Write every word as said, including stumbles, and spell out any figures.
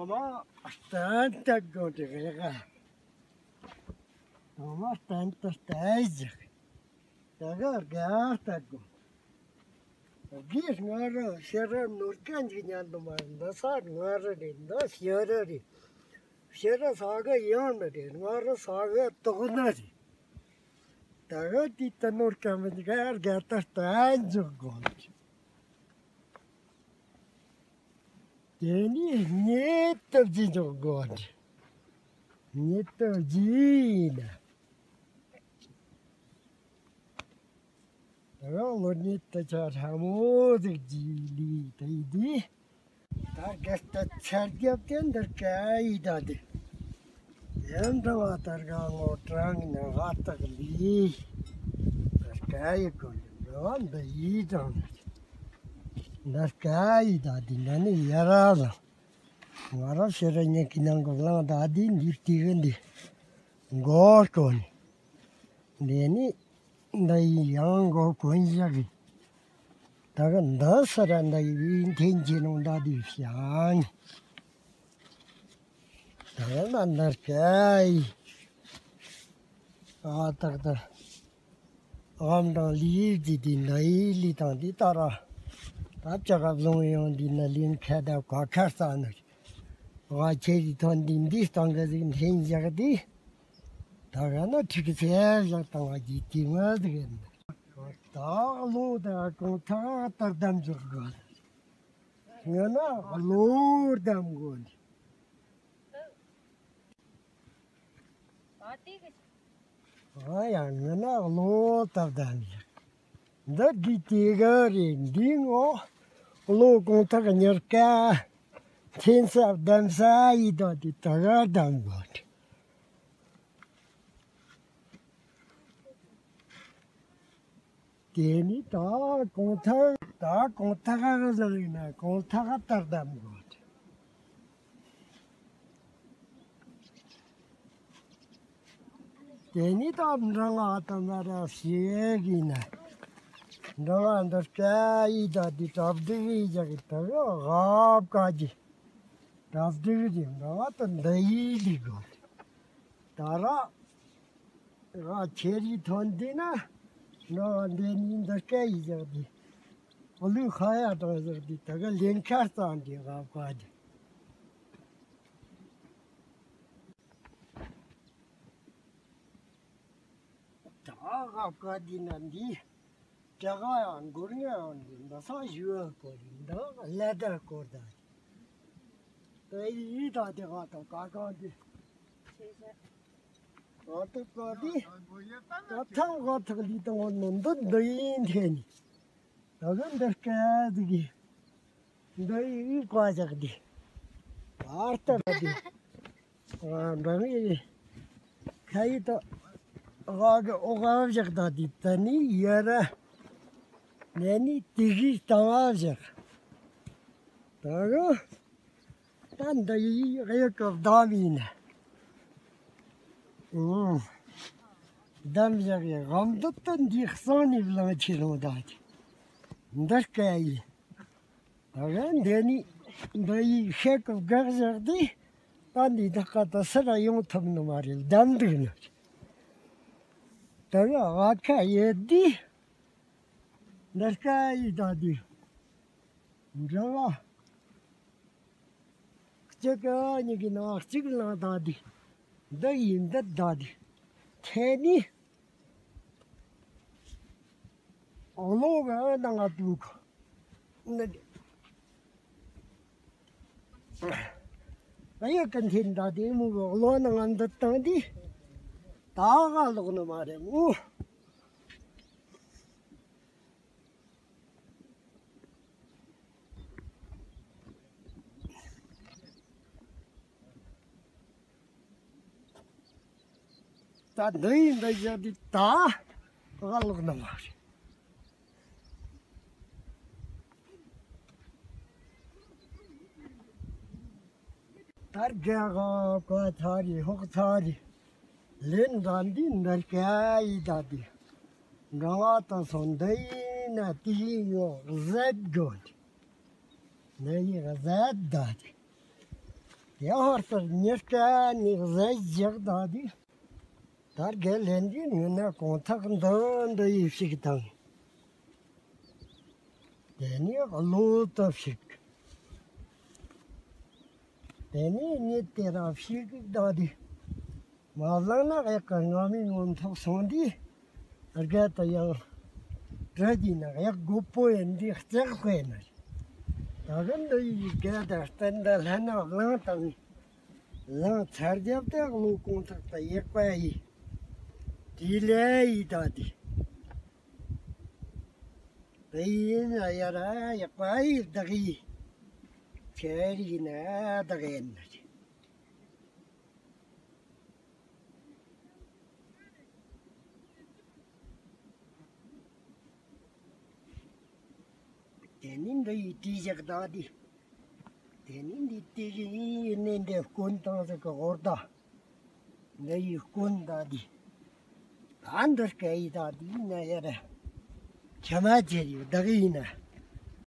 མ་བསྟན་ཏེ་དགོན་དེ་རེད་ག། མ་བསྟན་ཏེ་བསྟན་ཞིག་ད་ག་དགའ་ལྟ་དགོས། དགེ་སྔ་ར་ཕྱི་ར་ནོར་སྐད་འཇིག་ཉན་དུ་མ་འདི་ས་སྔ་ར་རེད། འདི་ཕྱི་ར་རེད། ཕྱི་ར་ས་ག་ཡང་ནི་རེད། སྔ་ར་ས་ག་དོག་ནི་རེད། ད་ག་དེ་ལྟ་ནོར་སྐད་མི་འཇིག་ག་དགའ་ལྟ་ལྟ་འཇོག་དགོས། དེ་ནི་ཉེ་སྟོབས་ཀྱིས་འཇོག་དགོས། ཉེ་སྟོབས་ཀྱིས་ཡིན་ན། རང་ལོ་ཉེ་དུ་ཆ་ཧྲ་མོ་ཟིག་གྱིས་ལི་དེ་ཡི་དུས། ད་རྒྱལ་རྟ་ཚར་རྒྱབ་དེ་འདིར་སྐྱ་ཡི་ད་དེ། ཡང་འདྲ་བ་ལྟར་ག་ངོ་གྲངས་ནི་ཧ་ཐག་ལི། འདིར་སྐྱ་ཡི་གོ་ལི་འདྲ་བ་འདི་ཡི་གྲངས་ནི། འདིར་སྐྱ་ཡི་ད་དེ་འདི་ནི་ཡ་ར་ལ། ང་རང་ཕྱི་ར་ཉིན་གྱི་ནང་གི་གླང་ད་དེ་འདིར་དེ་གི་འདི། མགོ་སྐོར་ནི། འདི་ནི་འདི་ཡི་ཡང་མགོ་གོན་བཞག་གི། ད་ག་འདི་སི་ར་འདི་ཡི་འཐེན་གྱི་ནང་ད་དུས་ཤང་། ད་ག་ན་འདི་སྐྱ་ཡི། ཨ་ཏག་ཏག་ཨམ་དང་ལི་ཡི་འདི་འདི་འདི་ཡི་ལི་དང་འདི་ད་ར། ད་ཅ་ག་བཟུང་ཡང་འདི་ན་ལིན་ཁ་ད་ག་ཁ་ས་ནི། ང་ཁྱེད་ཀྱི་ཐོན་འདི་འདི་སྟེང་གི་ཟིག་འཐེན་བཞག་དེ། ད་ག་ན་ཁྲིག་ཚེ་བཞག་དང་བ་གྱི་དེ་མ་ཟིག་ཡིན། ད་ལོ་ད་གོང་ཐག་ལྟར་གདམ་འཇོག་དགོས། ངས་ན་བློ་གདམ་དགོས། ང་ཡང་ངས་ན་བློ་ལྟར་གདམ་འཇོག་འདི་འདི་དེ་ག་རེད། འདི་ངོ་བློ་གོང་ཐག་ཉར་ཀ་འཐེན་ས་གདམ་ས་ཡི་ད་དེ་ད་ག་གདམ་དགོས། དེ་ནི་ད་གོང་ཐག་ད་གོང་ཐག་ག་ལ་ཡིན་ན་གོང་ཐག་ལྟར་གདམ་དགོས། དེ་ནི་ད་འབྲང་ང་ད་མ་ར་ཤེས་གི་ན། འབྲང་ང་འདི་སྐྱ་ཡི་ད་དེ་གྲབ་སྒྲིག་ཡི་ཇག་གི་ད་ག་ག་གི་གྲབ་སྒྲིག་གི་འབྲང་ང་ད་འདི་ཡི་ལི་དགོས། ད་ར། ང་ཁྱེད་རིགས་ཐོན་དུས་ན། ང་འདི་ནི་འདི་སྐད་ཡིག་ཡག་འདི། ལུག་ཁ་ཡ་དང་ཡག་འདི་ད་ག་ལེན་ཁ་རྩ་འདི་ང་བཀའ་འདི། ད་ང་བཀའ་འདི་ན་འདི། ཅ་ག་ཡང་འགུར་ངེ་ཡང་འདི་འདི་ས་ཞུ་བ་སྐོར་འདི་ལ་ད་སྐོར་ད། ད་ཡི་ད་དེ་ང་དང་ཀ་ཀ་འདི། ཨ་ཏི་ཀ་ཏི། ད་ཐང་ག་ཐག་ལི་དང་ནོ་འདི་འདི་ཡིན་ཐེ་ནི། ད་ག་འདི་སྐད་གི། འདི་ཡི་ཀ་ཅག་དི། ཨར་ཏ་ག་དི། ཨ་འདི་ཡི། ཁ་ཡི་ཏ། ཨ་ག་ཨོ་ག་བཞག་ད་དི་ད་ནི་ཡ་ར། ནས་ནི་དི་གི་ཏང་ཨ་བཞག་ད་ག་ད་འདི་ཡི་གཡོ་སྐབས་བདམས་ཡིན། ཨུམ། བདམས་བཞག་གི་རམ་འདི་ད་འདི་གསང་ནས་བླངས་ཆེ་རུང་ད་འདི་སྐད་ཡིན། ད་ག་འདི་ནི་འདི་ཡི་ཤེད་སྐབས་དགག་བཞག་དེ་ད་འདི་ད་ཀ་ད་སི་ར་ཡོང་ཐུབ་ནི་མ་རེད། བདམས་འདུག་ནི་ད་ག་ཨ་ཁ་ཡེ་དི་འདི་སྐད་ཡིན་ད་དི་འདྲ་བ། གཅིག་གི་གཉིས་ཀྱི་ནང་གཅིག་ལ་ད་དི། འདི་ཡིན་འདི་ད་དི། ཐེ་ནི། ཨོ་ལོ་གི་ནང་ང་དུག་ནི། ཨ་ཡ་ཀན་ཐེན་ད་དི་མུ་གི་ཨོ་ལོ་ནང་ང་འདི་བཏང་དི། ད་ག་ལོག་ནི་མ་རེད་མུ། ད་འདི་ཡིན་འདི་བཞག་དུས་ད་ག་ལོག་ན་མ་རེད། ད་རྒྱ་ག་ག་ཚ་རི་ཧོག་ཚ་རི་ལེན་ད་འདི་འདི་སྐད་ཡིན་ད་དི། འགྲོ་བ་དང་སོང་འདི་ཡིན་ན་དེ་ཡིན་ཡོད་ཟད་དགོས་འདི། འདི་ཡིན་ཟད་ད་དི། དེ་ཧར་སར་ཉི་སྐར་ནས་གཟའ་བཞག་ད་དུས། ད་རྒན་ལེན་དུས་ངུ་ན་གོང་ཐག་འདི་འདི་ཡི་ཞིག་དང་། དེ་ནས་གློ་དུ་ཞིག་དེ་ནས་ཉིད་དེ་ར་ཞིག་ད་དུས། མ་བླངས་ན་གཡག་གི་རྔ་མའི་ངོ་ཐོག་སོང་དུས། རྒད་དུ་ཡང་། དྲི་གྱིས་ན་གཡག་རྒོད་པོ་ཡིན་དུས་ལྕགས་དཔེ་ན། ད་གིན་འདི་ཡི་རྒད་དུ་སྟན་འདི་ལྷན་ན་བླངས་དང་། བླངས་ཚར་རྒྱབ་དེ་གློ་གོང་ཐག་ཏུ་ཡག་པ་ཡིས། དེ་ལས་ཡི་ད་དེ། དེ་ཡིན་ན་ཡ་ར་ཡག་པ་ཡིས་བདག་ཡིས། ཁྱེད་ཡིན་ན་བདག་ཡིན་ན། དེ་ནི་འདི་ཡི་དྲི་བཞག་ད་དེ། དེ་ནི་འདི་དེ་ཡི་ནི་འདི་སྐོན་བཏང་ཟིག་གི་ཧོར་ད། འདི་ཡི་སྐོན་ད་དེ། ད་འདི་སྐད་ཡི་ད་དེ་ཡིན་ན་ཡ་ར། ཁྱེད་མ་ཁྱེད་ཡི་བདག་ཡིན་ན།